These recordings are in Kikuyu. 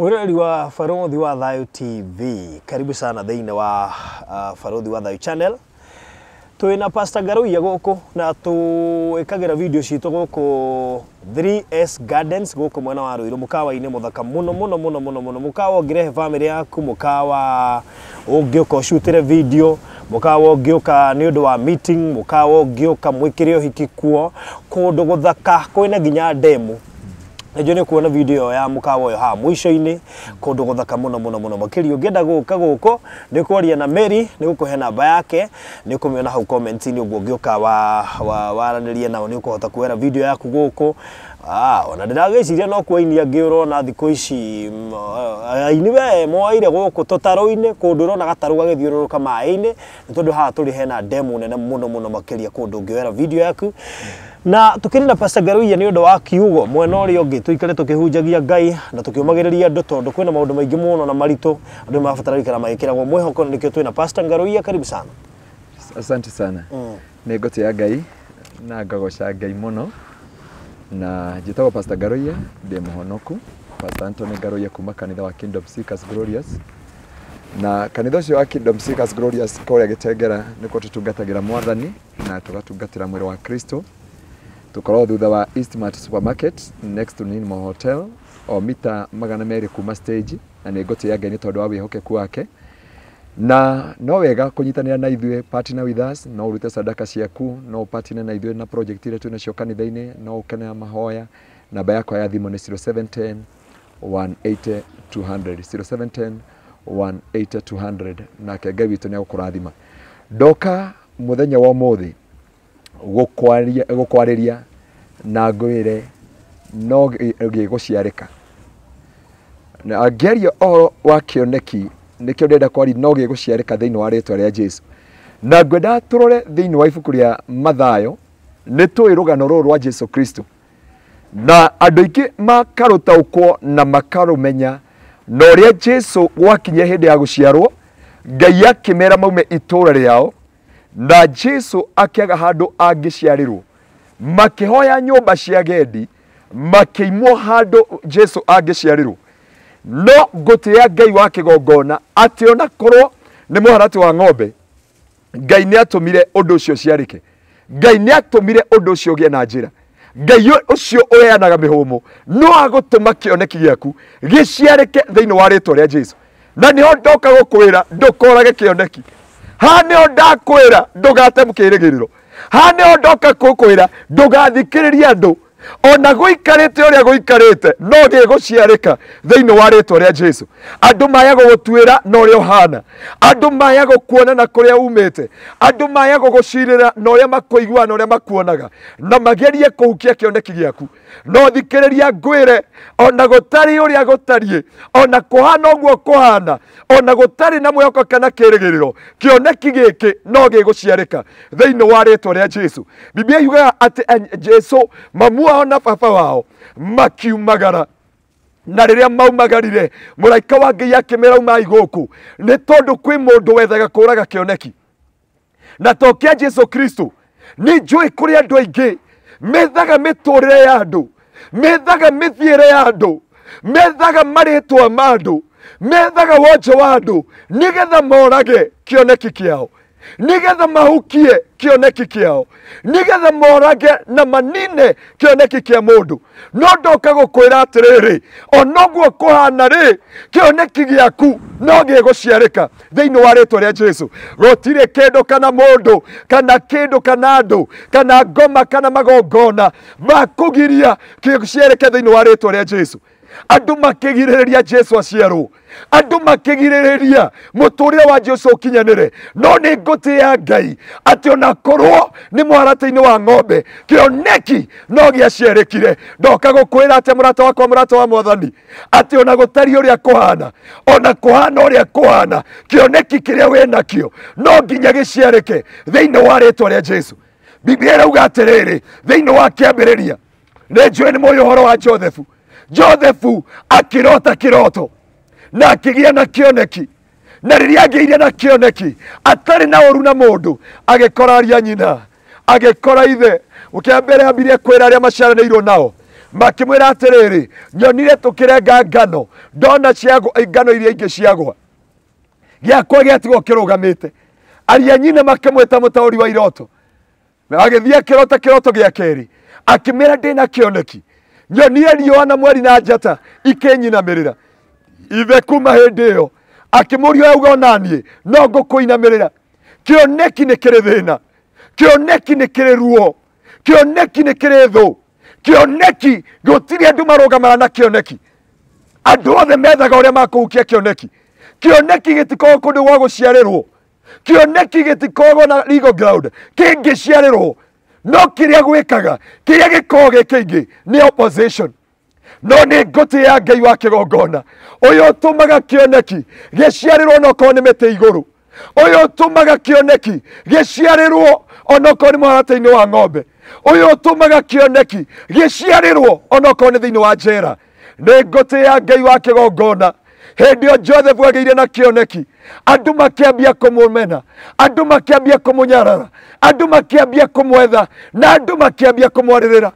Mwiroreri wa Barothi wa Thayu TV, karibu sana thĩinĩ wa Barothi wa Thayu channel. Twĩna Pastor Ngaruiya gũkũ na twĩkagĩra video citũ gũkũ 3S Gardens gũkũ mwena wa Ruiru, mũkawa-inĩ mũthaka mũno mũno mũno mũno mũno, mũkawa ũngĩrehe family yaku, mũkawa ũngĩũka ũcutĩre video, mũkawa ũngĩũka nĩ ũndũ wa meeting, mũkawa ũngĩũka mwĩkĩre ũhiki kuo, kũndũ gũthaka kwĩna nginya demu. Nĩnjũĩ nĩ kuona video ya mũkawa ũyũ haha mũico-inĩ, kũndũ gũthaka mũno mũno mũno makĩria. Ũngĩenda gũka gũkũ nĩ kwaria na Mary, nĩ gũkũhe namba yake, nĩ ũkũmĩona hau comment-inĩ, ũguo ũngĩũka waranĩrie nao nĩ ũkũhota kuoera video yaku gũkũ. Ona ndĩragĩciria no kuo aini angĩ ũrona thikũ ici, aini we moaire gũkũ tũtarũ-inĩ, kũndũ ũrona gatarũ gagĩthiũrũrũka maĩ-inĩ, nĩ tondũ haha tũrĩ hena demu nene mũno mũno makĩria, kũndũ ũngĩoera video yaku. Na tukĩrĩ na Pastor Ngaruiya nĩ ũndũ wa kiugo mwena ũrĩa ũngĩ, tũikare tũkĩhunjagia Ngai na tũkĩũmagĩrĩria andũ, tondũ kwĩna maũndũ maingĩ mũno na maritũ andũ nĩ marabatara gũikara magĩkĩragwo mwĩhoko, na nĩkĩo twĩna Pastor Ngaruiya. Karibu sana. Asante sana. Nĩ ngũtĩa Ngai na ngagoca Ngai mũno, na njĩtagwo Pastor Ngaruiya, ndĩ mũhonoku, Pastor Anthony Ngaruiya kuma kanitha wa Kingdom Seekers Glorious. Na kanitha ũcio wa Kingdom Seekers Glorious kũrĩa Gĩtengera nĩkuo tũtungatagĩra Mwathani na tũgatungatĩra mwĩrĩ wa Kristo. Tũkoragwo thutha wa Eastmart Supermarket next to Ninmo Hotel, o mita 200 kuma stage, na nĩ ngũtĩa Ngai nĩ tondũ wa wĩhokeku wake. Na no wega kũnyitanĩra na ithuĩ, partner with us, no ũrute sadaka ciaku, no ũpartner na ithuĩ na project iria twĩ nacio kanitha-inĩ, no ũkene na mahoya. Namba yakwa ya thimũ nĩ 0710 180 200, 0710 180 200, nake Ngai witũ nĩ egũkũrathima. Ndoka mũthenya wa ũmũthĩ gũkwarĩria na ngwĩre no gĩgũciarĩka. Na angĩaria ũhoro wa kĩoneki, nĩkĩo ndĩrenda kwaria, no gĩgũciarĩka thĩinĩ wa rĩtwa rĩa Jesu. Na ngwenda tũrore thĩinĩ wa ibuku rĩa Mathayo, nĩ tũĩ rũgano rũrũ rwa Jesu Kristo, na andũ aingĩ makarũtaũkwo na makarũmenya, na ũrĩa Jesu gwakinyire hĩndĩ ya gũciarwo, Ngai akĩmera maume itũũra rĩao, na Jesu akĩaga handũ angĩciarĩrwo. Makĩhoya nyũmba cia agendi, makĩimwo handũ Jesu angĩciarĩrwo. No ngũtĩa Ngai wa kĩgongona atĩ ona korwo nĩ mũharatĩ wa ng'ombe, Ngai nĩ atũmire ũndũ ũcio ũciarĩke. Ngai nĩ atũmire ũndũ ũcio ũgĩe na njĩra. Ngai ũcio ũheanaga mĩhũmũ no agũtũma kĩoneki gĩaku gĩciarĩke thĩinĩ wa rĩtwa rĩa Jesu. Na nĩho ndoka gũkwĩra ndũkorage kĩoneki. Haha nĩho ndakwĩra ndũgate kĩĩrĩgĩrĩro. Haha nĩho ndoka gũkwĩra ndũgathikĩrĩrie andũ, ona gũikarĩte ũrĩa gũikarĩte no gĩgũciarĩka thĩinĩ wa rĩtwa rĩa Jesu. Andũ maya gũgũtuĩra na ũrĩa ũhana, andũ maya gũkuona na kũrĩa umĩte, andũ maya gũgũcirĩra na ũrĩa makũiguaga na ũrĩa makuonaga, na magerie kũhukia kĩoneki gĩaku. No thikĩrĩria ngwĩre, ona gũtarĩ ũrĩa gũtariĩ, ona kũhana ũguo kũhana, ona gũtarĩ na mwĩhoko kana kĩĩrĩgĩrĩro, kĩoneki gĩkĩ no gĩgũciarĩka thĩinĩ wa rĩtwa rĩa Jesu. Biblia yugaga atĩ Jesu mamu wao na baba wao makiumagara, na rĩrĩa maumagarire mũraika wa Ngai akĩmera umai gũkũ, nĩ tondũ kwĩ mũndũ wethaga kũraga kĩoneki. Na to kĩa Jesu Kristo, nĩ njũĩ kũrĩ andũ aingĩ methaga mĩtũrĩre ya andũ, methaga mĩthiĩre ya andũ, methaga marĩtwa ma andũ, methaga wonje wa andũ, nĩgetha morage kĩoneki kĩao, nĩgetha mahukie kĩoneki kĩao, nĩgetha morage na manine kĩoneki kĩa mũndũ. No ndoka gũkwĩra atĩrĩrĩ, onoguo kũhana rĩ, kĩoneki gĩaku no gĩgũciarĩka thĩinĩ wa rĩtwa rĩa Jesu. Gũtirĩ kĩndũ kana mũndũ kana kĩndũ kana andũ kana ngoma kana magongona makũgiria gĩciarĩke thĩinĩ wa rĩtwa rĩa Jesu. Andũ makĩgirĩrĩria Jesu aciarwo, andũ makĩgirĩrĩria mũtũrĩre wa Jesu ũkinyanĩre. No nĩ ngũtĩa Ngai atĩ ona korwo nĩ mũharatĩ-inĩ wa ng'ombe, kĩoneki no gĩaciarĩkire. Ndoka gũkwĩra atĩ mũrata wakwa, mũrata wa Mwathani, atĩ ona gũtariĩ ũrĩa kũhana, ona kũhana ũrĩa kũhana, kĩoneki kĩrĩa wĩnakĩo no nginya gĩciarĩke thĩinĩ wa rĩtwa rĩa Jesu. Biblia ĩrauga atĩrĩrĩ thĩinĩ wa kĩambĩrĩria, nĩ njũĩ nĩ mũĩ ũhoro wa Josefu. Josefu akĩrota kĩroto na akĩgĩa na kĩoneki, na rĩrĩa agĩire na kĩoneki atarĩ na ũru na mũndũ, agĩkora aria nyina, agĩkora ithe. Ũkĩa mbere ambirie kwĩra arĩa maciaranĩirwo nao, Makĩmwĩra atĩrĩrĩ, nyonire tũkĩrenga ngano, ndona ciagwa ngano iria ingĩ ciagwa, gĩakwa gĩatigwo kĩrũgamĩte. Aria nyina makĩmwĩta mũtaũri wa iroto, agĩthiĩ akĩrota kĩroto gĩa kerĩ, akĩmĩra ndĩna kĩoneki, nyonire riũa na mweri na njata ikĩnyinamĩrĩra. Ithe kuma hĩndĩ ĩyo akĩmũria auga onaniĩ no ngũkũinamĩrĩra. Kĩoneki nĩ kĩrĩ thĩna, kĩoneki nĩ kĩrĩ ruo, kĩoneki nĩ kĩrĩ thũ, kĩoneki gũtirĩ andũ marũgamaga na kĩoneki. Andũ othe methaga ũrĩa makũhukia kĩoneki. Kĩoneki gĩtikoragwo kũndũ gwa gũciarĩrwo, kĩoneki gĩtikoragwo na legal ground kĩngĩciarĩrwo, no kĩrĩa gwĩkaga kĩrĩa gĩkoragwo gĩ kĩingĩ nĩ opposition. No nĩ ngũtĩĩa Ngai wa kĩgongona ũyũ ũtũmaga kĩoneki gĩciarĩrwo onokorwo nĩ mĩtĩ igũrũ, ũyũ ũtũmaga kĩoneki gĩciarĩrwo onokorwo nĩ mũharatĩ-inĩ wa ng'ombe, ũyũ ũtũmaga kĩoneki gĩciarĩrwo onokorwo nĩ thĩinĩ wa njera. Nĩ ngũtĩĩa Ngai wa kĩgongona. Hĩndĩ ĩyo Joseph agĩire na kĩoneki, andũ makĩambia kũmũmena, andũ makĩambia kũmũnyarara, andũ makĩambia kũmwetha, na andũ makĩambia kũmwarĩrĩra.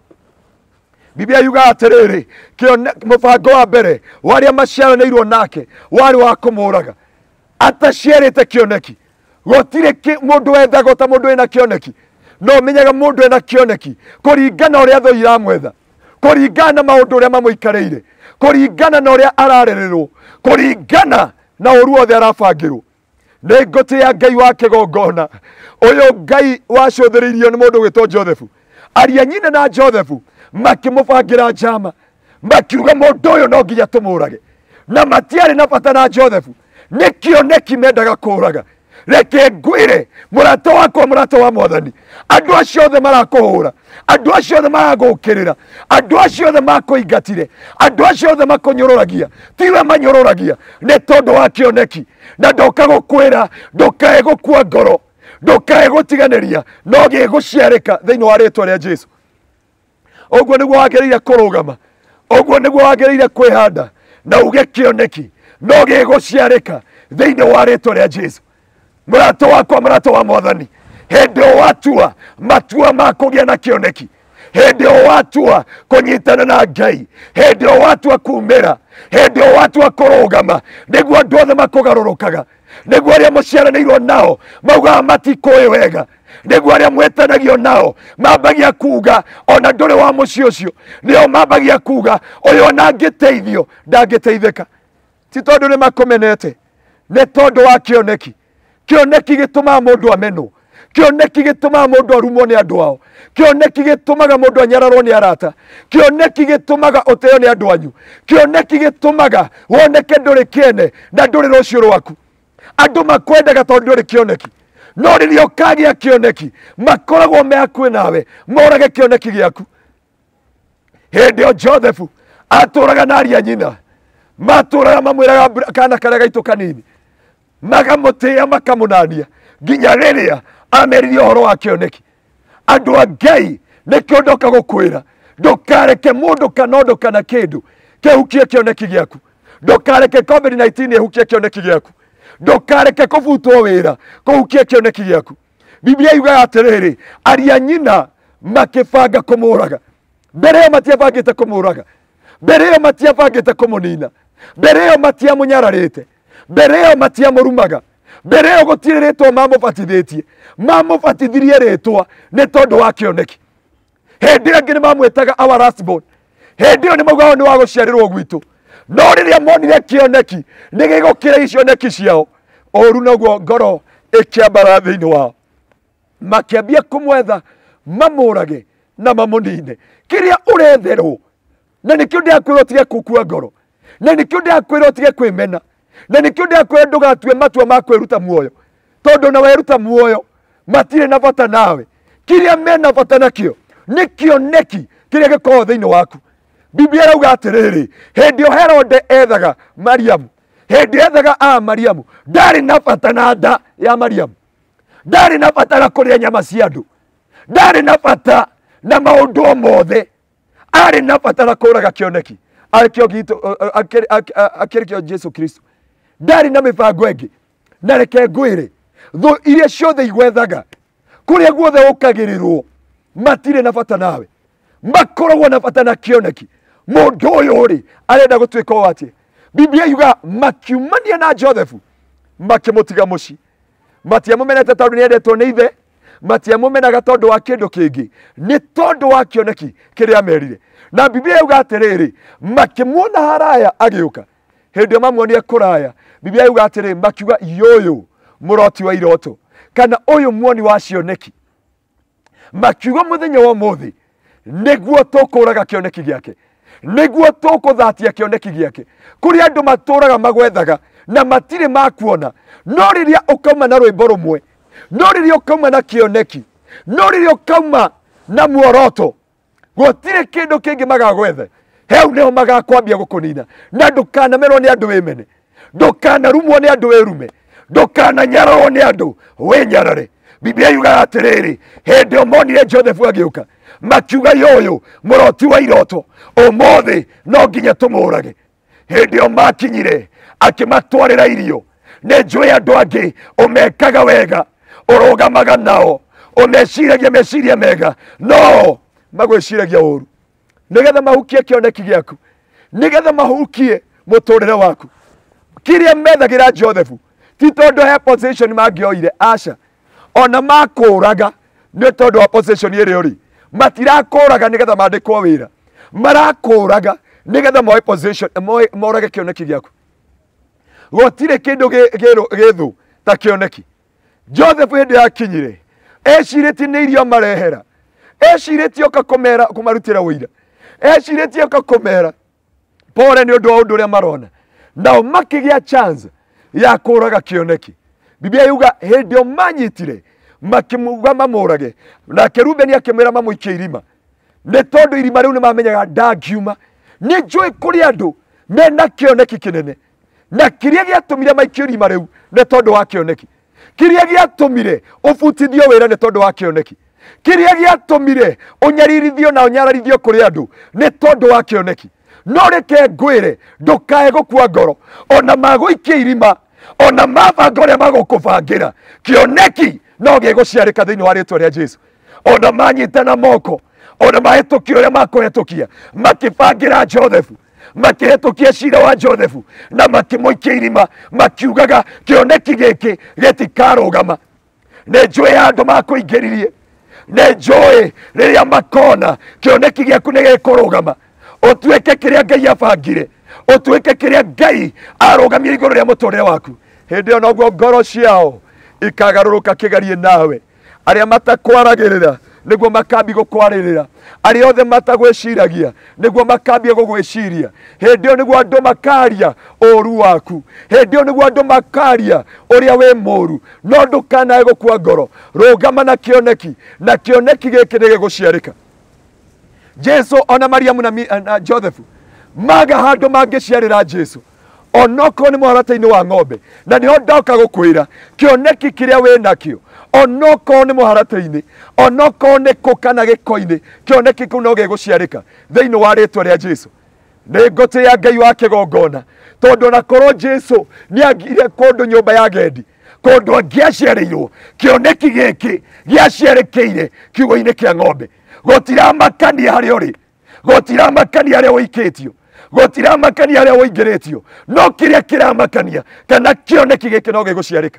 Biblia yugaga atĩrĩrĩ, mũbango wa mbere wa arĩa maciaranĩirwo nake warĩ wa kũmũraga. Ataciarĩte kĩoneki, gũtirĩ mũndũ wethagwo ta mũndũ wĩna kĩoneki. No menyaga mũndũ ena kĩoneki kũringana ũrĩa thũ iramwetha, kũringana na maũndũ ũrĩa mamũikarĩire, kũringana na ũrĩa ararĩrĩrwo, kũringana na ũru wothe arabangĩrwo. Nĩ ngũtĩĩa Ngai wa kĩgongona ũyũ Ngai wacũthĩrĩirio nĩ mũndũ ũgwĩtwo Joseph. Aria nyina na Joseph makĩmũbangĩra njama, makiuga mũndũ ũyũ no nginya tũmũrage, na matiarĩ na bata na Joseph, nĩ kĩoneki mendaga kũraga. Reke ngwĩre mũrata wakwa, mũrata wa Mwathani, andũ acio othe marakũhũra, andũ acio othe maragũkĩrĩra, andũ acio othe makũingatire, andũ acio othe makũnyũrũragia, tiwe manyũrũragia nĩ tondũ wa kĩoneki. Na ndoka gũkwĩra ndũkae gũkua ngoro, ndũkae gũtiganĩria, no gĩgũciarĩka thĩinĩ wa rĩtwa rĩa Jesũ. Ũguo nĩguo wagĩrĩire kũrũgama, ũguo nĩguo wagĩrĩire kwĩhanda na uge kĩoneki no gĩgũciarĩka thĩinĩ wa rĩtwa rĩa Jesũ. Mũrata wakwa, mũrata wa Mwathani, hĩndĩ ĩyo watua matua ma kũgĩa na kĩoneki, hĩndĩ ĩyo watua kũnyitana na Ngai, hĩndĩ ĩyo watua kumĩra, hĩndĩ ĩyo watua kũrũgama, nĩguo andũ othe makũgarũrũkaga, nĩguo arĩa mũciaranĩirwo nao maugaga matikũĩ wega, nĩguo arĩa mwĩtanagio nao mambagia kuga ona ndũrĩ wa mũciĩ ũcio, nĩo mambagia kuga ũyũ ona angĩteithio ndangĩteithĩka. Ti tondũ nĩ makũmenete, nĩ tondũ wa kĩoneki. Kĩoneki gĩtũmaga mũndũ amenwo, kĩoneki gĩtũmaga mũndũ arumwo nĩ andũ ao, kĩoneki gĩtũmaga mũndũ anyararwo nĩ arata, kĩoneki gĩtũmaga ũteo nĩ andũ anyu, kĩoneki gĩtũmaga woneke ndũrĩ kĩene na ndũrĩ rũciũ rwaku. Andũ makwendaga tondũ ndũrĩ kĩoneki, no rĩrĩa ũkagĩa kĩoneki makoragwo me hakuhĩ nawe, morage kĩoneki gĩaku. Hĩndĩ ĩyo Joseph atũraga na aria nyina, matũraga mamwĩraga kana karĩa gaitũ kanini, makamũtĩĩa makamũnania nginya rĩrĩa ameririe ũhoro wa kĩoneki. Andũ a Ngai, nĩkĩo ndoka gũkwĩra ndũkareke mũndũ kana ũndũ kana kĩndũ kĩhukie kĩoneki gĩaku, ndũkareke COVID-19 ĩhukie kĩoneki gĩaku, ndũkareke kũbutwo wĩra kũhukie kĩoneki gĩaku. Biblia yugaga atĩrĩrĩ, aria nyina makĩbanga kũmũraga. Mbere ĩyo matiabangĩte kũmũraga, mbere ĩyo matiabangĩte kũmũnina, mbere ĩyo matiamũnyararĩte, mbere ĩyo matiamũrumaga, mbere ĩyo gũtirĩ rĩtwa mamũbatithĩtie, mamũbatithirie rĩtwa nĩ tondũ wa kĩoneki. Hĩndĩ ĩyo angĩ nĩ mamwĩtaga our last born, hĩndĩ ĩyo nĩ maugaga nĩ wa gũciarĩrwo gwitũ, no rĩrĩa monire kĩoneki nĩ gĩgũkĩra icioneki ciao, ũru noguo ngoro ĩkĩambara thĩinĩ wao, makĩambia kũmwetha mamũrage na mamũnine. Kĩrĩa ũretherwo, na nĩkĩo ndĩrakwĩra ũtige gũkua ngoro, na nĩkĩo ndĩrakwĩra ũtige kwĩmena, na nĩkĩo ndĩrakwĩra ndũgatue matua ma kwĩruta muoyo, tondũ na weruta muoyo matirĩ na bata nawe. Kĩrĩa mena bata nakĩo nĩ kĩoneki kĩrĩa gĩkoragwo thĩinĩ waku. Biblia ĩrauga atĩrĩrĩ, hĩndĩ ĩyo Herode ethaga Mariamu, hĩndĩ ethaga a Mariamu, ndarĩ na bata na nda ya Mariamu, ndarĩ na bata na kũrĩa nyama cia andũ, ndarĩ na bata na maũndũ mothe, arĩ na bata na kũraga kĩoneki akĩrĩ kĩo Jesu Kristo. Ndarĩ na mĩbango ĩngĩ. Na reke ngwĩre, thũ iria ciothe igwethaga kũrĩa guothe ũkagĩrĩrwo matirĩ na bata nawe, Makoragwo na bata na kĩoneki. Mũndũ ũyũ rĩ arenda gũtuĩka o atĩa? Biblia yuga makiumania na Joseph makĩmũtiga mũciĩ. Matiamũmenete tondũ nĩendetwo nĩ ithe, matiamũmenaga tondũ wa kĩndũ kĩngĩ, nĩ tondũ wa kĩoneki kĩrĩa amerire. Na Biblia yuga atĩrĩrĩ, makĩmuona haraya agĩũka. Hĩndĩ ĩyo mamuonire kũraya, Biblia yuga atĩrĩ, makiuga yũyũ mũroti wa iroto, kana ũyũ muoni wa cioneki. Makiuga mũthenya wa ũmũthĩ nĩguo tũkũraga kĩoneki gĩake, nĩguo tũkũthatia kĩoneki gĩake. Kũrĩ andũ matũraga magwethaga na matirĩ makuona, no rĩrĩa ũkauma na rwĩmbo rũmwe, no rĩrĩa ũkauma na kĩoneki, no rĩrĩa ũkauma na muoroto, gũtirĩ kĩndũ kĩngĩ magagwetha. Hau nĩho magakwambia gũkũnina. Na ndũkanamerwo nĩ andũ wĩmene, ndũkanarumwo nĩ andũ wĩrume, ndũkananyararwo nĩ andũ wĩnyarare. Biblia yugaga atĩrĩrĩ, hĩndĩ ĩyo monire Joseph agĩũka, makiuga yũyũ mũroti wa iroto, ũmũthĩ no nginya tũmũrage. Hĩndĩ ĩyo makinyire akĩmatwarĩra irio. Nĩ njũĩ andũ angĩ ũmekaga wega, ũrũgamaga nao, ũmeciragia meciria mega, no magwĩciragia ũru, nĩgetha mahukie kĩoneki gĩaku, nĩgetha mahukie mũtũrĩre waku. Kĩrĩa methagĩra Joseph ti tondũ he position mangĩoire, aca, ona makũraga nĩ tondũ wa position ĩrĩa ũrĩ. Matirakũraga nĩgetha mandĩkwo wĩra, marakũraga nĩgetha moe position, morage kĩoneki gĩaku. Gũtirĩ kĩndũ gĩthũ ta kĩoneki. Joseph hĩndĩ yakinyire ecirĩtie nĩ irio marehera, ecirĩtie oka kũmera kũmarutĩra ũira, ecirĩtie oka kũmera pore nĩ ũndũ wa ũndũ ũrĩa marona. Nao makĩgĩa chance ya kũraga kĩoneki. Biblia yuga hĩndĩ ĩyo manyitire makimuga mamũrage, nake Rubeni akĩmwĩra mamũikie irima, nĩ tondũ irima rĩu nĩ mamenyaga ndangiuma. Nĩ njũĩ kũrĩ andũ mena kĩoneki kĩnene, na kĩrĩa gĩatũmire maikio irima rĩu nĩ tondũ wa kĩoneki. Kĩrĩa gĩatũmire ũbutithio wĩra nĩ tondũ wa kĩoneki. Kĩrĩa gĩatũmire ũnyaririthio na ũnyararithio kũrĩ andũ nĩ tondũ wa kĩoneki. No reke ngwĩre, ndũkae gũkua ngoro, ona magũikia irima, ona mabanga ũrĩa magũkũbangĩra, kĩoneki no gĩgũciarĩka thĩinĩ wa rĩtwa rĩa Jesu. Ona manyitana moko, ona mahĩtũkia ũrĩa makũhĩtũkia, makĩbangĩra Joseph, makĩhĩtũkia cira wa Joseph na makĩmũikia irima, makiugaga kĩoneki gĩkĩ gĩtikarũgama. Nĩ njũĩ andũ makũingĩririe, nĩ njũĩ rĩrĩa makona kĩoneki gĩaku nĩ gĩkũrũgama, ũtuĩke kĩrĩa Ngai abangire, ũtuĩke kĩrĩa Ngai arũgamie igũrũ rĩa mũtũrĩre waku. Hĩndĩ ĩyo noguo ngoro ciao ikagarũrũka kĩgerie nawe. Arĩa matakwaragĩrĩra nĩguo makambia gũkwarĩrĩra, arĩa othe matagwĩciragia nĩguo makambia gũgwĩciria. Hĩndĩ ĩyo nĩguo andũ makaria ũru waku, hĩndĩ ĩyo nĩguo andũ makaria ũrĩa wĩ mũru. No ndũkanae gũkua ngoro, rũgama na kĩoneki, na kĩoneki gĩkĩ nĩ gĩgũciarĩka. Jesu ona Mariamu na Joseph maga handũ mangĩciarĩra Jesu, onokorwo nĩ mũharatĩ-inĩ wa ng'ombe. Na nĩho ndoka gũkwĩra kĩoneki kĩrĩa wĩ nakĩo, onokorwo nĩ mũharatĩ-inĩ, onokorwo nĩ kũ kana gĩko-inĩ, kĩoneki kĩu no gĩgũciarĩka thĩinĩ wa rĩtwa rĩa Jesu. Nĩ ngũtĩĩa Ngai wa kĩgongona, tondũ onakorwo Jesu nĩagire kũndũ nyũmba ya agendi, kũndũ angĩaciarĩirwo, kĩoneki gĩkĩ gĩaciarĩkĩire kiugũ-inĩ kĩa ng'ombe. Gũtiramakania harĩa ũrĩ, gũtiramakania harĩa ũikĩtio, gũtiramakania harĩa ũingĩrĩtio, no kĩrĩa kĩramakania kana kĩoneki gĩkĩ no gĩgũciarĩka.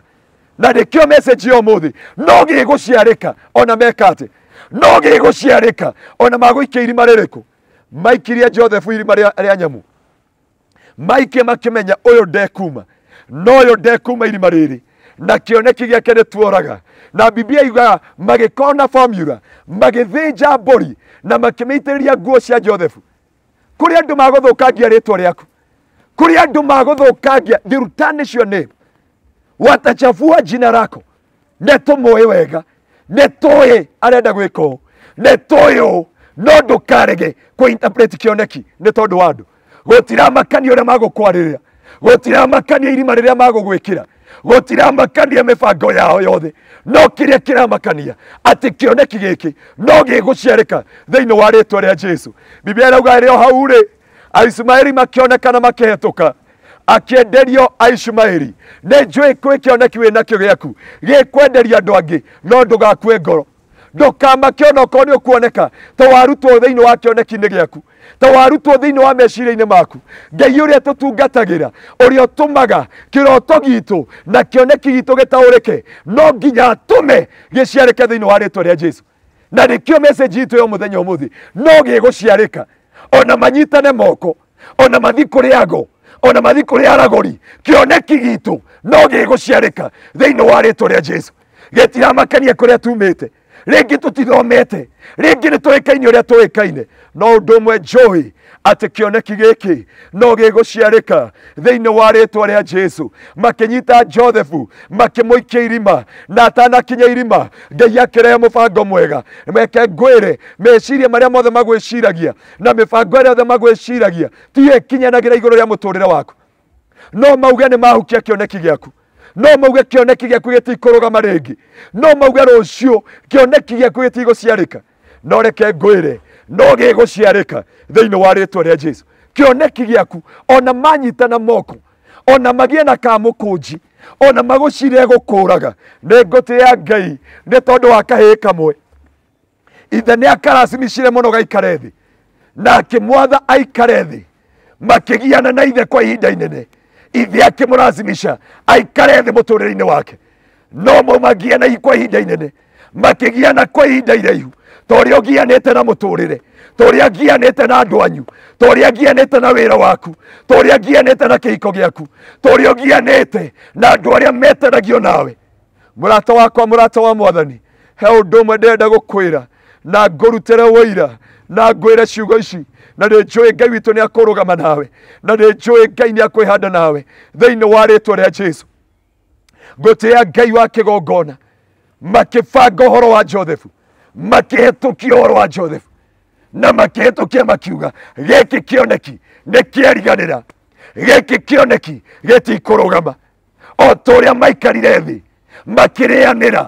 Na nĩkĩo message ya ũmũthĩ, no gĩgũciarĩka ona meka atĩ, no gĩgũciarĩka ona magũikia irima rĩrĩkũ. Maikirie Joseph irima rĩa nyamũ, maikie makĩmenya ũyũ ndekuma, no ũyũ ndekuma irima rĩrĩ, na kĩoneki gĩake nĩ tuoraga. Na Biblia yugaga magĩkorwo na formula, magĩthĩnja mbũri na makĩmĩitĩrĩria nguo cia Joseph. Kũrĩ andũ magũthũkangia rĩtwa rĩaku, kũrĩ andũ magũthũkangia, they will tarnish your name, watachafua jina lako. Nĩ tũmũĩ wega, nĩ tũĩ arenda gwĩka ũũ, nĩ tũĩ ũũ, no ndũkarege kũ-interpret kĩoneki nĩ tondũ wa andũ. Gũtiramakania ũrĩa magũkwarĩrĩra, gũtiramakania irima rĩrĩa magũgwĩkĩra, gũtiramakania mĩbango yao yothe, no kĩrĩa kĩramakania atĩ kĩoneki gĩkĩ no gĩgũciarĩka thĩinĩ wa rĩtwa rĩa Jesu. Biblia ĩrauga ĩrĩ o hau rĩ, Aishumaeli makĩonekana makĩhetũka, akĩenderio Aishumaeli. Nĩ njũĩ kwĩ kĩoneki wĩ nakĩo gĩaku gĩkwenderia andũ angĩ, no ndũgakue ngoro, Ndũkamake onokorwo nĩ ũkuoneka ta warutwo thĩinĩ wa kĩoneki-inĩ gĩaku, ta warutwo thĩinĩ wa meciria-inĩ maku. Ngai ũrĩa tũtungatagĩra, ũrĩa ũtũmaga kĩroto gitũ na kĩoneki gitũ gĩtaũrĩke, no nginya atũme gĩciarĩke thĩinĩ wa rĩtwa rĩa Jesu. Na nĩkĩo message itũ ya mũthenya ũmũthĩ no gĩgũciarĩka, ona manyitane moko, ona mathiĩ kũrĩ ago, ona mathiĩ kũrĩ aragũri, kĩoneki gitũ no gĩgũciarĩka thĩinĩ wa rĩtwa rĩa Jesu. Gĩtiramakania kũrĩa tumĩte, rĩngĩ tũtithomete, rĩngĩ nĩ tũĩkaine ũrĩa tũĩkaine, no ũndũ ũmwe njũĩ atĩ kĩoneki gĩkĩ no gĩgũciarĩka thĩinĩ wa rĩtwa rĩa Jesu. Makĩnyita Josefu makĩmũikia irima, na atanakinya irima Ngai akĩrehe mũbango mwega. Meke ngwĩre, meciria marĩa mothe magwĩciragia na mĩbango ĩrĩa yothe magwĩciragia tiyo ĩkinyanagĩra igũrũ rĩa mũtũrĩre waku. No mauge nĩ mahukia kĩoneki gĩaku, no mauge kĩoneki gĩaku gĩtikũrũgama rĩngĩ, no mauge rũciũ kĩoneki gĩaku gĩtigũciarĩka, no reke ngwĩre no gĩgũciarĩka thĩinĩ wa rĩtwa rĩa Jesu. Kĩoneki gĩaku ona manyitana moko, ona magĩe na kamũkũnji, ona magũcire gũkũraga, nĩ ngũtĩĩa Ngai nĩ tondũ wa kahĩĩ kamwe. Ithe nĩ akaracimicire mũno gaikare thĩ, na akĩmwatha aikare thĩ, makĩgiana na ithe kwa ihinda inene. Ithe akĩmũracimisha aikare thĩ mũtũrĩre-inĩ wake, no maumagiana kwa ihinda inene, makĩgiana kwa ihinda iraihu, ta ũrĩa ũgianĩte na mũtũrĩre, ta ũrĩa ngianĩte na andũ anyu, ta ũrĩa ngianĩte na wĩra waku, ta ũrĩa ngianĩte na kĩhiko gĩaku, ta ũrĩa ũgianĩte na andũ arĩa metanagio nawe. Mũrata wakwa, mũrata wa Mwathani, he ũndũ ũmwe ndĩrenda gũkwĩra na ngũrutĩre ũira na ngwĩre ciugo ici, na nĩ njũĩ Ngai witũ nĩ akũrũgama nawe, na nĩ njũĩ Ngai nĩ akwĩhanda nawe thĩinĩ wa rĩtwa rĩa Jesu. Ngũtĩĩa Ngai wa kĩgongona, makĩbanga ũhoro wa Josefu, makĩhetũkia ũhoro wa Josefu, na makĩhetũkia makiuga gĩkĩ kĩoneki nĩ kĩariganĩra, gĩkĩ kĩoneki gĩtikũrũgama. O ta ũrĩa maikarire thĩ makĩrĩanĩra,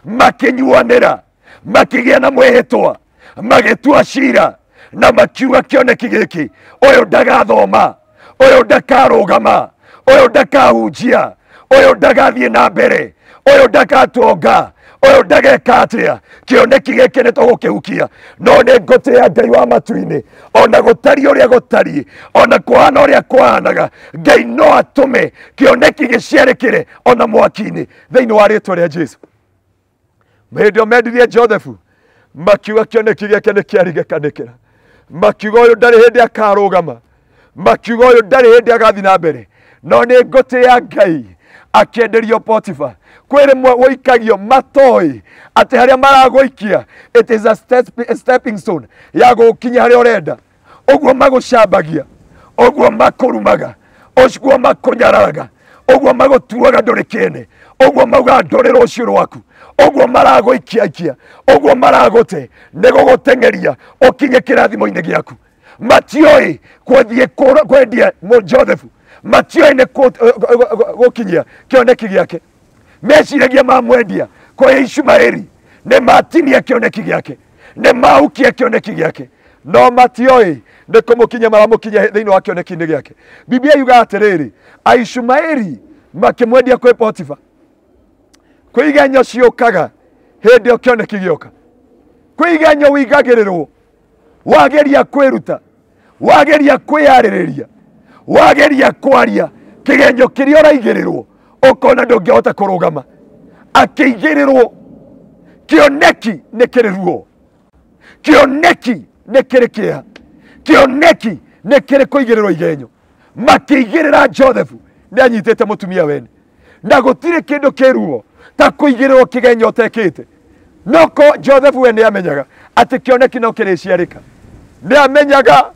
makĩnyuanĩra, makĩgĩa na mwĩhĩtwa, magĩtua cira, na makiuga kĩoneki gĩkĩ, ũyũ ndagathoma, ũyũ ndakarũgama, ũyũ ndakahunjia, ũyũ ndagathiĩ na mbere, ũyũ ndagatonga, ũyũ ndageka atĩa, kĩoneki gĩkĩ nĩ tũgũkĩhukia. No nĩ ngũtĩĩa Ngai wa matu-inĩ, ona gũtariĩ ũrĩa gũtariĩ, ona kũhana ũrĩa kũhanaga, Ngai no atũme kĩoneki gĩciarĩkĩre ona mwaki-inĩ thĩinĩ wa rĩtwa rĩa Jesu. Hĩndĩ ĩyo mendirie Josefu, makiuga kĩoneki gĩake nĩ kĩarigekanĩkĩra, makiuga ũyũ ndarĩ hĩndĩ akarũgama, makiuga ũyũ ndarĩ hĩndĩ agathiĩ na mbere. No nĩ ngũtĩĩa Ngai akĩenderio Potifa. Kwĩ rĩmwe wũikagio matoĩ atĩ harĩa maragũikia it is a stepping stone ya gũkinya harĩa ũrenda. Ũguo magũcambagia, ũguo makũrumaga, ũguo makũnyararaga, ũguo magũtuaga ndũrĩ kĩene, ũguo maugaga ndũrĩ rũciũ rwaku, ũguo maragũikiaikia, ũguo maragũte nĩ gũgũteng'eria ũkinye kĩrathimo-inĩ gĩaku. Matioĩ kwathiĩ kwendia Josefu, matioĩ nĩ gũkinyia kĩoneki gĩake. Meciragia mamwendia kwĩ Ishumaeli nĩ matinia kĩoneki gĩake, nĩ mahukia kĩoneki gĩake, no matioĩ nĩ kũmũkinya maramũkinya thĩinĩ wa kĩoneki-inĩ gĩake. Biblia yugaga atĩrĩrĩ, Aishumaeli makĩmwendia kwĩ Potifa. Kwĩ igenyo ciũkaga hĩndĩ ĩyo kĩoneki gĩoka, kwĩ igenyo wĩigagĩrĩrwo, wageria kwĩruta, wageria kwĩyarĩrĩria, wageria kwaria, kĩgenyo kĩrĩa ũraigĩrĩrwo ũkona ndũngĩhota kũrũgama. Akĩigĩrĩrwo kĩoneki nĩ kĩrĩ ruo, kĩoneki nĩ kĩrĩ kĩeha, kĩoneki nĩ kĩrĩ kũigĩrĩrwo igenyo. Makĩigĩrĩra Josefu nĩ anyitĩte mũtumia wene, na gũtirĩ kĩndũ kĩ ruo ta kũigĩrĩrwo kĩgenyo ũtekĩte. No ko Josefu we nĩ amenyaga atĩ kĩoneki no kĩrĩciarĩka, nĩ amenyaga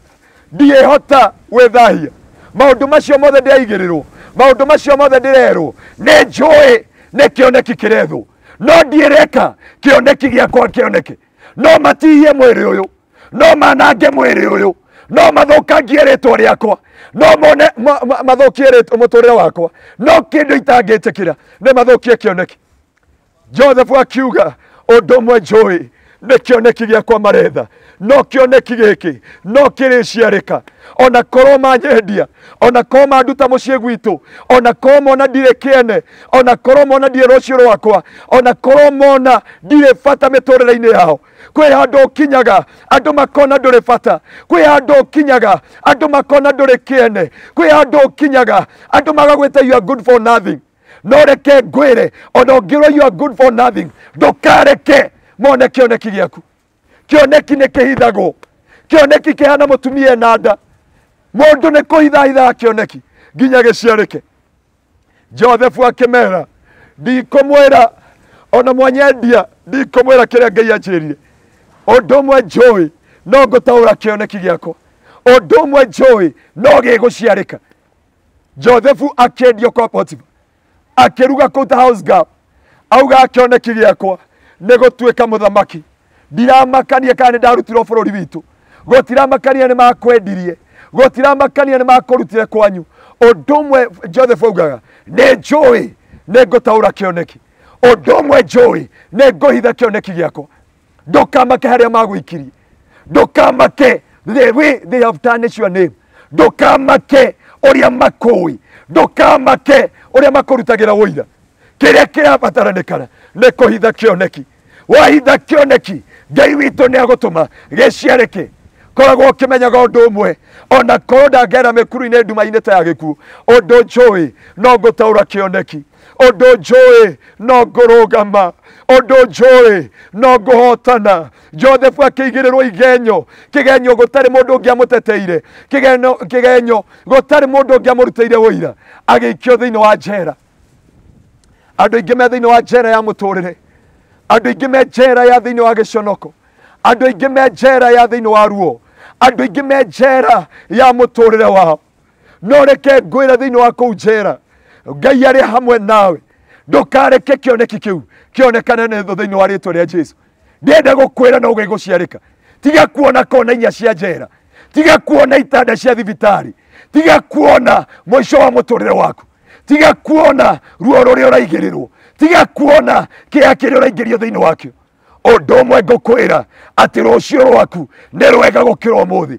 ndiĩhota gwĩthahia, maũndũ macio mothe ndĩraigĩrĩrwo, maũndũ macio mothe ndĩrerwo, nĩ njũĩ nĩ kĩoneki kĩrethwo, no ndiĩreka kĩoneki gĩakwa kĩoneke. No matihie mwĩrĩ ũyũ, no manange mwĩrĩ ũyũ, no mathũkangie rĩtwa rĩakwa, no mone mathũkie mũtũrĩre wakwa, no kĩndũ itangĩtĩkĩra nĩ mathũkie kĩoneki. Josefu akiuga ũndũ ũmwe njũĩ Nĩ kĩoneki gĩakwa maretha, no kĩoneki gĩkĩ no kĩrĩciarĩka. Ona korwo manyendia, ona korwo manduta mũciĩ gwitũ, ona korwo mona ndirĩ kĩene, ona korwo mona ndirĩ rũciũ rwakwa, ona korwo mona ndirĩ bata mĩtũrĩre-inĩ yao. Kwĩ handũ ũkinyaga andũ makona ndũrĩ bata, kwĩ handũ ũkinyaga andũ makona ndũrĩ kĩene, kwĩ handũ ũkinyaga andũ magagwĩta you are good for nothing. No reke ngwĩre, ona ũngĩrwo you are good for nothing, ndũkareke mone kĩoneki gĩaku. Kĩoneki nĩ kĩhithagwo. Kĩoneki kĩhana mũtumia ena nda. Mũndũ nĩ kũhithahithaga kĩoneki nginya gĩciarĩke. Joseph akĩmera, ndikũmwĩra ona mwanyendia, ndikũmwĩra kĩrĩa Ngai anjĩrire. Ũndũ ũmwe njũĩ no ngũtaũra kĩoneki gĩakwa, ũndũ ũmwe njũĩ no gĩgũciarĩka. Joseph akĩendio kwa Potiphar, akĩruga kũu ta house girl, auga kĩoneki gĩakwa nĩ gũtuĩka mũthamaki. Ndiramakania kana nĩ ndarutirwo bũrũri witũ, gũtiramakania nĩ makwendirie, gũtiramakania nĩ makũrutire kwanyu. Ũndũ ũmwe Joseph augaga, nĩ njũĩ nĩ ngũtaũra kĩoneki, ũndũ ũmwe njũĩ nĩ ngũhitha kĩoneki gĩakwa. Ndũkamake harĩa magũikirie, ndũkamake the way they have tarnished your name, ndũkamake ũrĩa makũĩ, ndũkamake ũrĩa makũrutagĩra ũira. Kĩrĩa kĩrabataranĩkana nĩ kũhitha kĩoneki. Wahitha kĩoneki, Ngai witũ nĩ agũtũma gĩciarĩke. Koragwo ũkĩmenyaga ũndũ ũmwe, ona korwo ndangera mĩkuru-inĩ nduma-inĩ ta ya gĩkuũ, ũndũ njũĩ no ngũtaũra kĩoneki, ũndũ njũĩ no ngũrũgama, ũndũ njũĩ no ngũhotana. Joseph akĩigĩrĩrwo igenyo, kĩgenyo gũtarĩ mũndũ ũngĩ amũteteire, kĩgenyo gũtarĩ mũndũ ũngĩ amũrutĩire ũira, agĩikio thĩinĩ wa njera. Andũ aingĩ me thĩinĩ wa njera ya mũtũrĩre, andũ aingĩ me njera ya thĩinĩ wa gĩconoko, andũ aingĩ me njera ya thĩinĩ wa ruo, andũ aingĩ me njera ya mũtũrĩre wao. No reke ngwĩre thĩinĩ wa kũu njera, Ngai arĩ hamwe nawe. Ndũkareke kĩoneki kĩu kĩonekane nĩ thũ thĩinĩ wa rĩtwa rĩa Jesũ. Ndĩrenda gũkwĩra no gĩgũciarĩka. Tiga kuona kona inya cia njera, tiga kuona itanda cia thibitarĩ, tiga kuona mũico wa mũtũrĩre waku, tiga kuona ruo rũrĩa ũraigĩrĩrwo, tiga kuona kĩeha kĩrĩa ũraingĩrio thĩinĩ wakĩo. Ũndũ ũmwe ngũkwĩra atĩ rũciũ rwaku nĩ rwega gũkĩra ũmũthĩ.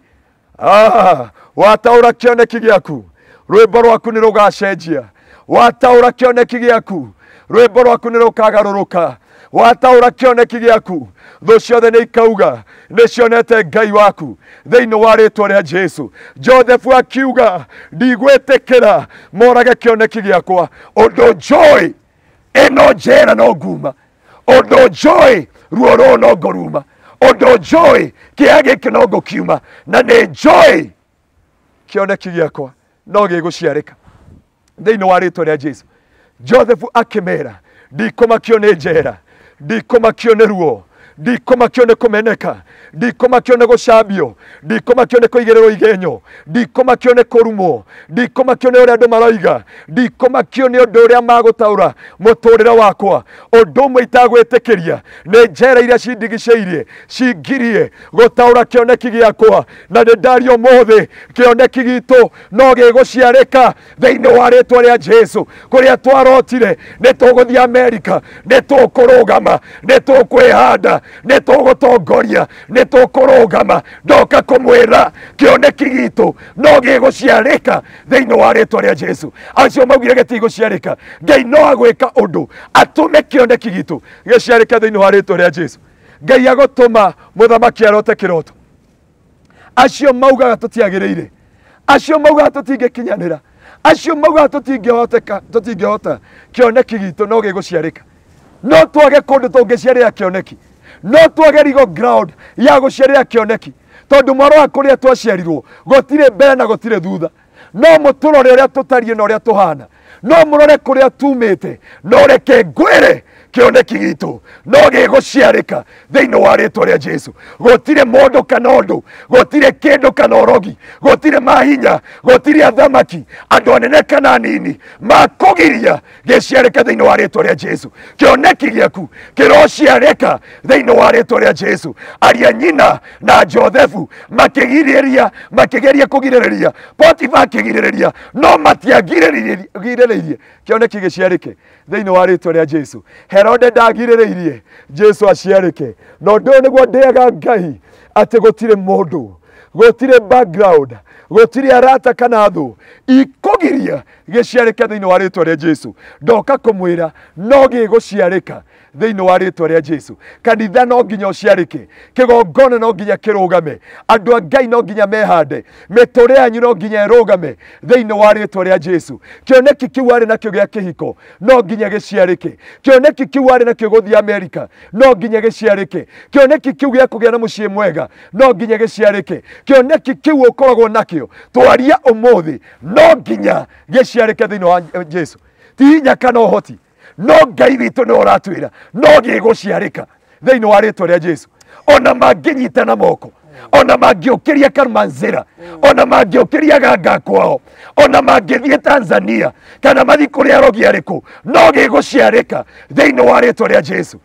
Wataũra kĩoneki gĩaku, rwĩmbo rwaku nĩ rũgacenjia. Wataũra kĩoneki gĩaku, rwĩmbo rwaku nĩ rũkagarũrũka. Wataũra kĩoneki gĩaku, thũ ciothe nĩ ikauga nĩ cionete Ngai waku thĩinĩ wa rĩtwa rĩa Jesũ. Joseph akiuga, ndigwĩtĩkĩra morage kĩoneki gĩakwa. Ũndũ njũĩ ĩno njera no nguma, ũndũ njũĩ ruo rũũ no ngũruma, ũndũ njũĩ kĩeha gĩkĩ no ngũkiuma, na nĩ njũĩ kĩoneki gĩakwa no gĩgũciarĩka thĩinĩ wa rĩtwa rĩa Jesũ. Joseph akĩmera, ndikũmakio nĩ njera, ndikũmakio nĩ ruo, ndikũmakio nĩ kũmeneka, ndikũmakio nĩ gũcambio, ndikũmakio nĩ kũigĩrĩrwo igenyo, ndikũmakio nĩ kũrumwo, ndikũmakio nĩ ũrĩa andũ maroiga, ndikũmakio nĩ ũndũ ũrĩa magũtaũra mũtũrĩre wakwa. Ũndũ ũmwe itagwĩtĩkĩria nĩ njera iria cindigicĩirie cingirie gũtaũra kĩoneki gĩakwa, na nĩ ndaria ũmũthĩ kĩoneki gitũ no gĩgũciarĩka thĩinĩ wa rĩtwa rĩa Jesũ. Kũrĩa twarotire nĩ tũgũthiĩ Amerika, nĩ tũkũrũgama, nĩ tũkwĩhanda, nĩ tũgũtongoria, nĩ tũkũrũgama. Ndoka kũmwĩra kĩoneki gitũ no gĩgũciarĩka thĩinĩ wa rĩtwa rĩa Jesũ. Acio maugire gĩtigũciarĩka, Ngai no agwĩka ũndũ atũme kĩoneki gitũ gĩciarĩke thĩinĩ wa rĩtwa rĩa Jesũ. Ngai agũtũma mũthamaki arote kĩroto. Acio maugaga tũtiagĩrĩire, acio maugaga tũtingĩkinyanĩra, acio maugaga tũtingĩhoteka, tũtingĩhota, kĩoneki gitũ no gĩgũciarĩka. No twage kũndũ tũngĩciarĩra kĩoneki, no twage legal ground ya gũciarĩra kĩoneki, tondũ mwaro wa kũrĩa twaciarirwo gũtirĩ mbere na gũtirĩ thutha. No mũtũrore ũrĩa tũtariĩ na ũrĩa tũhana, no mũrore kũrĩa tumĩte, no reke ngwĩre kĩoneki gitũ no gĩgũciarĩka thĩinĩ wa rĩtwa rĩa Jesũ. Gũtirĩ mũndũ kana ũndũ, gũtirĩ kĩndũ kana ũrogi, gũtirĩ mahinya, gũtirĩ athamaki, andũ anene kana anini makũgiria gĩciarĩke thĩinĩ wa rĩtwa rĩa Jesũ. Kĩoneki gĩaku kĩrociarĩka thĩinĩ wa rĩtwa rĩa Jesũ. Aria nyina na Josefu makĩgirĩrĩria, makĩgeria kũgirĩrĩria, Potifa akĩgirĩrĩria, no matiagirĩrĩirie kĩoneki gĩciarĩke thĩinĩ wa rĩtwa rĩa Jesũ. Herode ndagirĩrĩirie Jesu aciarĩke. Na ũndũ ũyũ nĩguo ndĩaga Ngai atĩ gũtirĩ mũndũ, gũtirĩ background, gũtirĩ arata kana thũ ikũgiria gĩciarĩke thĩinĩ wa rĩtwa rĩa Jesu. Ndoka kũmwĩra no gĩgũciarĩka thĩinĩ wa rĩtwa rĩa Jesu. Kanitha no nginya ũciarĩke, kĩgongona no nginya kĩrũgame, andũ a Ngai no nginya mehande, mĩtũrĩre yanyu no nginya ĩrũgame thĩinĩ wa rĩtwa rĩa Jesu. Kĩoneki kĩu arĩ nakĩo gĩa kĩhiko no nginya gĩciarĩke. Kĩoneki kĩu arĩ nakĩo gũthiĩ Amerika no nginya gĩciarĩke. Kĩoneki kĩu gĩa kũgĩa na mũciĩ mwega no nginya gĩciarĩke. Kĩoneki kĩu ũkoragwo nakĩo twaria ũmũthĩ no nginya gĩciarĩke thĩinĩ wa Jesu. Ti hinya kana ũhoti, no Ngai witũ nĩwe ũratwĩra no gĩgũciarĩka thĩinĩ wa rĩtwa rĩa Jesu. Ona mangĩnyitana moko, ona mangĩũkĩria Karumanzĩra, ona mangĩũkĩria ganga kwao, ona mangĩthiĩ Tanzania kana mathiĩ kũrĩa arogi arĩkũ, no gĩgũciarĩka thĩinĩ wa rĩtwa rĩa Jesu.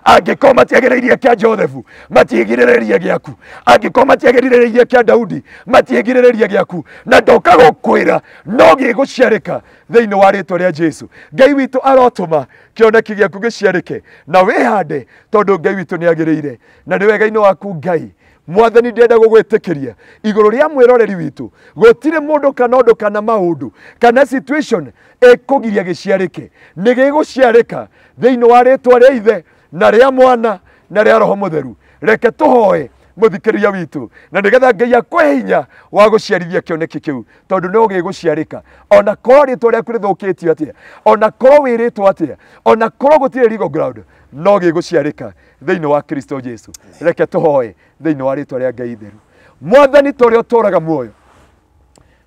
Angĩkorwo matiagĩrĩirie kĩa Joseph, matiĩgirĩrĩrie gĩaku. Angĩkorwo matiagĩrĩirie kĩa Daudi, matiĩgirĩrĩrie gĩaku. Na ndoka gũkwĩra no gĩgũciarĩka thĩinĩ wa rĩtwa rĩa Jesu. Ngai witũ arotũma kĩoneki gĩaku gĩciarĩke na wĩhande, tondũ Ngai witũ nĩagĩrĩire. Na nĩ wega-inĩ waku Ngai Mwathani, ndĩrenda gũgwĩtĩkĩria igũrũ rĩa mwĩroreri witũ. Gũtirĩ mũndũ kana ũndũ kana maũndũ kana situation ĩkũgiria gĩciarĩke. Nĩ gĩgũciarĩka thĩinĩ wa rĩtwa rĩa Ithe na rĩa Mwana na rĩa Roho Mũtheru. Reke tũhoe mũthikĩrĩria witũ, na nĩgetha Ngai akũhe hinya wa gũciarithia kĩoneki kĩu, tondũ no gĩgũciarĩka. Ona korwo rĩtwa rĩaku rĩthũkĩtio atĩa, ona korwo wĩrĩtwo atĩa, ona korwo gũtirĩ legal ground, no gĩgũciarĩka thĩinĩ wa Kristo Jesu. Reke tũhoe thĩinĩ wa rĩtwa rĩa Ngai itheru. Mwathani, tũrĩa ũtũũraga muoyo,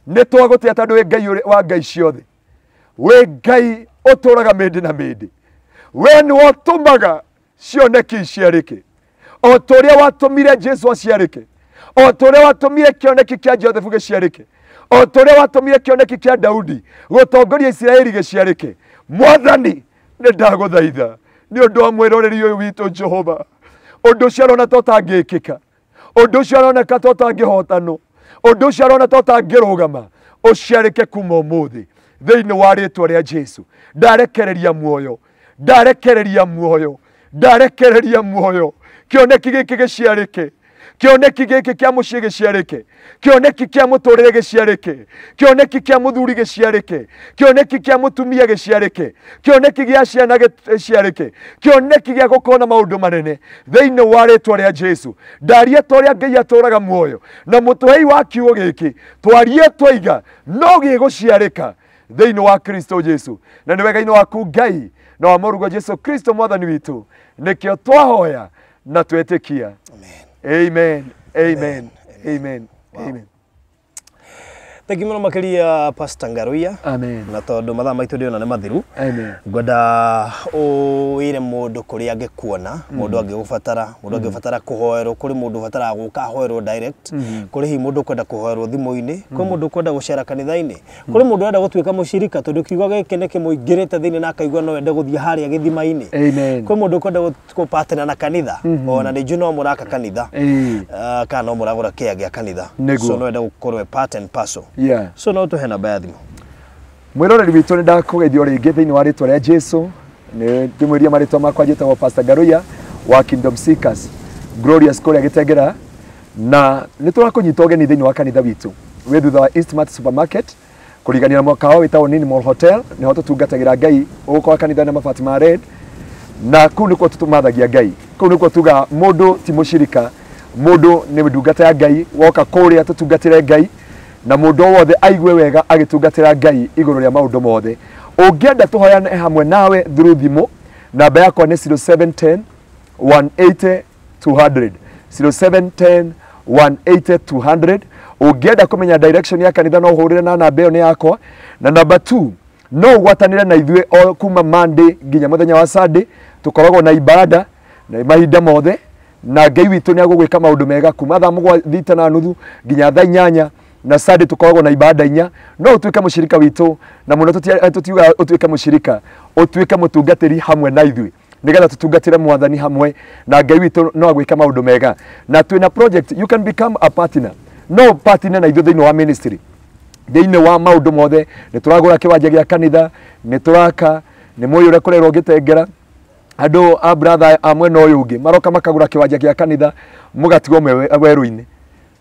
nĩ twagũtĩa tondũ wĩ Ngai wa Ngai ciothe, wĩ Ngai ũtũũraga mĩndĩ na mĩndĩ. We nĩwe ũtũmaga cioneki iciarĩke, o ta ũrĩa watũmire Jesu aciarĩke, o ta ũrĩa watũmire kĩoneki kĩa Joseph gĩciarĩke, o ta ũrĩa watũmire kĩoneki kĩa Daudi gũtongoria Isiraeli gĩciarĩke. Mwathani, nĩ ndagũthaitha nĩ ũndũ wa mwĩroreri ũyũ witũ Jehova, ũndũ ũcio arona ta ũtangĩkĩka, ũndũ ũcio aroneka ta ũtangĩhotanwo, ũndũ ũcio arona ta ũtangĩrũgama, ũciarĩke kuma ũmũthĩ thĩinĩ wa rĩtwa rĩa Jesu. Ndarekereria muoyo, ndarekereria muoyo, ndarekereria muoyo. Kĩoneki gĩkĩ gĩciarĩke, kĩoneki gĩkĩ kĩa mũciĩ gĩciarĩke, kĩoneki kĩa mũtũrĩre gĩciarĩke, kĩoneki kĩa mũthuri gĩciarĩke, kĩoneki kĩa mũtumia gĩciarĩke, kĩoneki gĩa ciana gĩciarĩke, kĩoneki gĩa gũkorwo na maũndũ manene thĩinĩ wa rĩtwa rĩa Jesu. Ndaria ta ũrĩa Ngai atũũraga muoyo na mũtũhei wa kiugo gĩkĩ, twarie twaiga no gĩgũciarĩka thĩinĩ wa Kristo Jesu. Na nĩ wega-inĩ waku Ngai na wa mũrũguo Jesu Kristo Mwathani witũ, nĩkĩo twahoya na twetĩkia. Amen. Amen. Amen. Amen. Thengi mũno makĩria Pastor Ngaruiya. Amen. Na tondũ mathaa maitũ ndĩrona nĩ mathiru, Amen. ngwenda ũwĩre mũndũ kũrĩa angĩkuona, mũndũ angĩgũbatara, mũndũ angĩbatara kũhoerwo, kũrĩ mũndũ ũbataraga gũka ahoerwo direct, kũrĩ hihi mũndũ ũkwenda kũhoerwo thimũ-inĩ, kũrĩ mũndũ ũkwenda gũcera kanitha-inĩ, kũrĩ mũndũ ũrenda gũtuĩka mũcirika tondũ kiugo gĩkĩ nĩ kĩmũingĩrĩte thĩinĩ na akaigua no ende gũthiĩ harĩa gĩthima-inĩ. Amen. Kwĩ mũndũ ũkwenda gũpatana na kanitha, ona nĩ njũĩ no mũraka kanitha, kana no mũragũra kĩa gĩa kanitha. Nĩguo. So no ende gũkorwo part and parcel. Yeah. So no tũhe namba ya thimũ. Mwĩroreri witũ, nĩ ndakũgeithio rĩngĩ thĩinĩ wa rĩtwa rĩa Jesu. Nĩ ndĩmwĩrie marĩtwa makwa, njĩtagwo Pastor Ngaruiya wa Kingdom Seekers Glorious kũrĩa Gĩtengera, na nĩ tũrakũnyita ũgeni thĩinĩ wa kanitha witũ wĩ thutha wa Eastmart Supermarket, kũrigania na mwaka wa wĩtagwo Nini Mall Hotel, nĩho tũtungatagĩra Ngai. Ũgũkora kanitha na mabati ma red, na kũu nĩkuo tũtũmathagia Ngai. Kũu nĩkuo tugaga mũndũ ti mũcirika, mũndũ nĩ ndungata ya Ngai. Woka kũrĩa tũtungatĩre Ngai, na mũndũ o wothe aigue wega agĩtungatĩra Ngai igũrũ rĩa maũndũ mothe. Ũngĩenda tũhoyane hamwe nawe through thimũ, namba yakwa nĩ 0710 180 200, 0710 180 200. Ũngĩenda kũmenya direction ya kanitha no ũhũrĩre na namba ĩyo nĩ yakwa. Na namba 2, no ũgwatanĩre na ithuĩ o kuma Monday nginya mũthenya wa Sunday, tũkoragwo na ibada na mahinda mothe, na Ngai witũ nĩ agũgwĩka maũndũ mega kuma thaa 7:30 nginya thaa 8, na Sunday tũkoragwo na ibada 4. No ũtuĩke mũcirika witũ, na mũno tũtiugaga ũtuĩke mũcirika, ũtuĩke mũtungatĩri hamwe na ithuĩ, nĩgetha tũtungatĩre Mwathani hamwe, na Ngai witũ no agwĩka maũndũ mega. Na twĩna project, you can become a partner, no partner na ithuĩ thĩinĩ wa ministry, thĩinĩ wa maũndũ mothe. Nĩ tũragũra kĩwanja gĩa kanitha, nĩ tũraka, Nĩ mũĩ ũrĩa kũrerwo ngĩtengera andũ a brother a mwena ũyũ ũngĩ maroka makagũra kĩwanja gĩa kanitha mũgatigwo werũ-inĩ.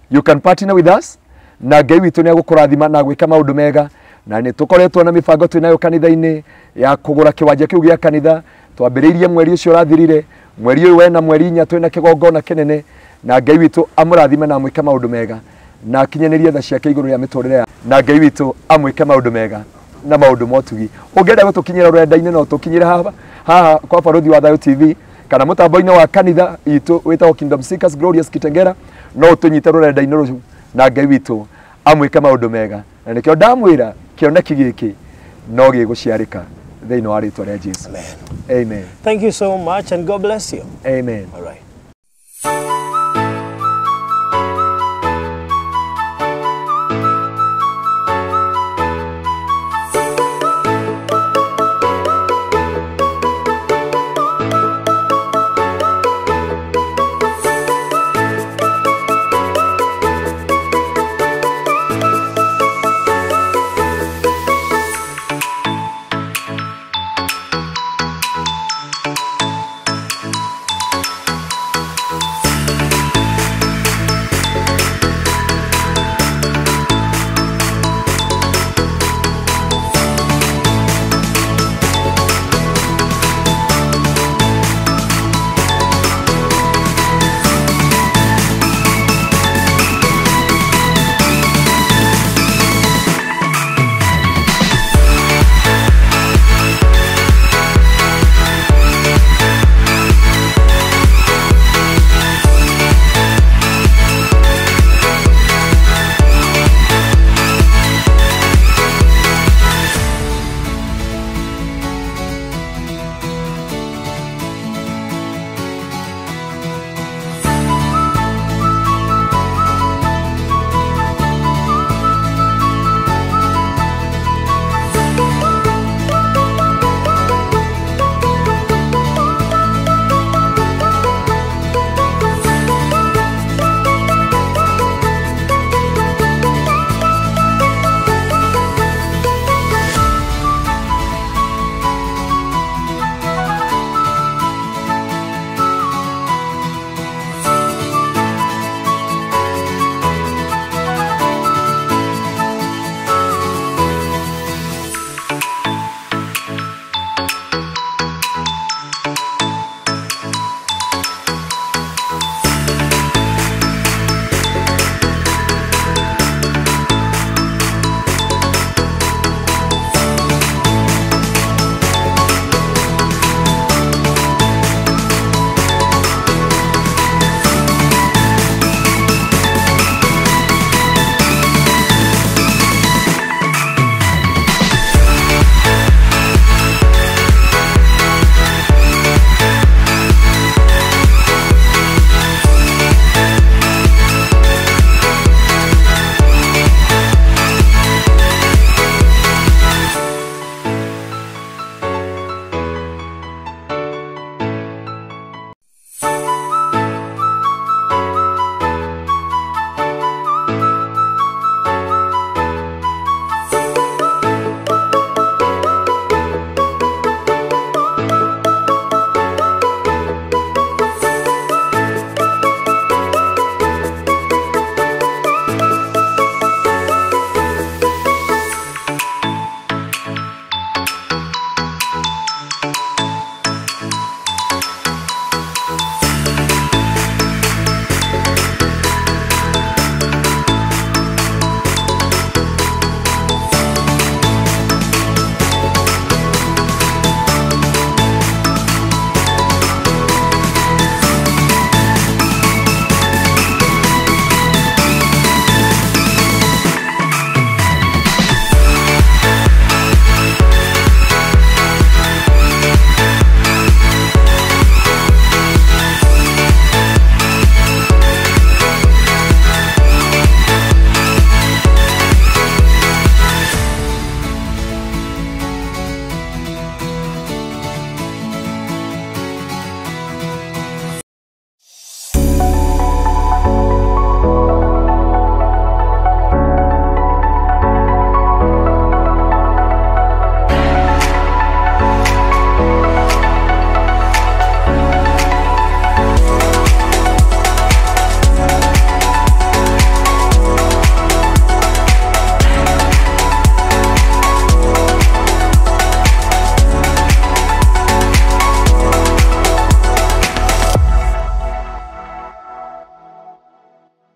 You can partner with us na Ngai witũ nĩ agũkũrathima na gwĩka maũndũ mega. Na nĩ tũkoretwo na mĩbango twĩ nayo kanitha-inĩ ya kũgũra kĩwanja kĩu gĩa kanitha. Twambĩrĩirie mweri ũcio ũrathirire, mweri ũyũ wena mweri 4 twĩna kĩgongona kĩnene, na Ngai witũ amũrathime na amwĩke maũndũ mega na akinyanĩrie tha ciake igũrũ rĩa mĩtũrĩre ya na Ngai witũ amwĩke maũndũ mega na maũndũ motugi. Ũngĩenda gũtũkinyĩra rũrenda-inĩ no tũkinyĩre haha haha kwa Barũthi wa Thayũ TV kana mũtambo-inĩ wa kanitha itũ wĩtagwo Kingdom Seekers Glorious Kitengera, no ũtũnyite rũrenda-inĩ rũu na Ngai witũ amwĩke maũndũ mega. Na nĩkĩo ndamwĩra kĩoneki gĩkĩ no gĩgũciarĩka thĩinĩ wa rĩtwa rĩa Jesu. Amen. Amen. Thank you so much and God bless you. Amen. All right.